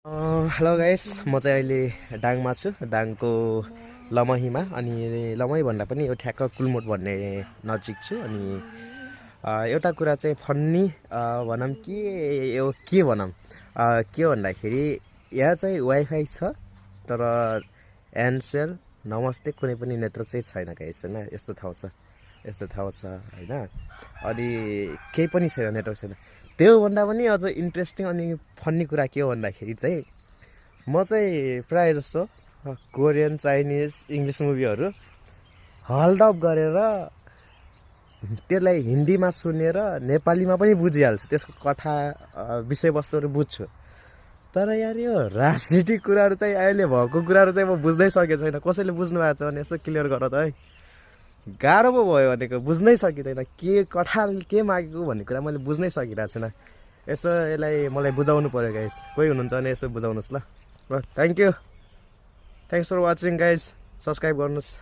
Hello guys, म चाहिँ अहिले डाङमा छु। डाङको लमहीमा, अनि लमही भन्दा पनि यो ठ्याक्क कुलमोड भन्ने नजिक छु। अनि एउटा कुरा चाहिँ फन्नी भनौँ कि यो के भनौँ, के भन्दाखेरि यहाँ चाहिँ वाइफाई छ, तर एनसेल नमस्ते कुनै पनि नेटवर्क चाहिँ छैन गाइस होइन। यस्तो ठाउँ छ होइन। अनि केही पनि छैन, नेटवर्क छैन। त्योभन्दा पनि अझ इन्ट्रेस्टिङ अनि फन्नी कुरा के हो भन्दाखेरि चाहिँ म चाहिँ प्रायः जस्तो कोरियन, चाइनिज, इङ्ग्लिस मुभीहरू हल्डअप गरेर त्यसलाई हिन्दीमा सुनेर नेपालीमा पनि बुझिहाल्छु, त्यसको कथा विषयवस्तुहरू बुझ्छु। तर यार यो राजनीतिक कुराहरू चाहिँ अहिले भएको कुराहरू चाहिँ म बुझ्नै सकेको छैन। कसैले बुझ्नु भएको छ भने यसो क्लियर गर त है। गाह्रो पो भयो भनेको, बुझ्नै सकिँदैन के कथा के मागेको भन्ने कुरा मैले बुझ्नै सकिरहेको छैन। यसो यसलाई मलाई बुझाउनु पऱ्यो गाइस, कोही हुनुहुन्छ भने यसो बुझाउनुहोस् ल। Thank you, thanks for watching guys, subscribe गर्नुहोस्।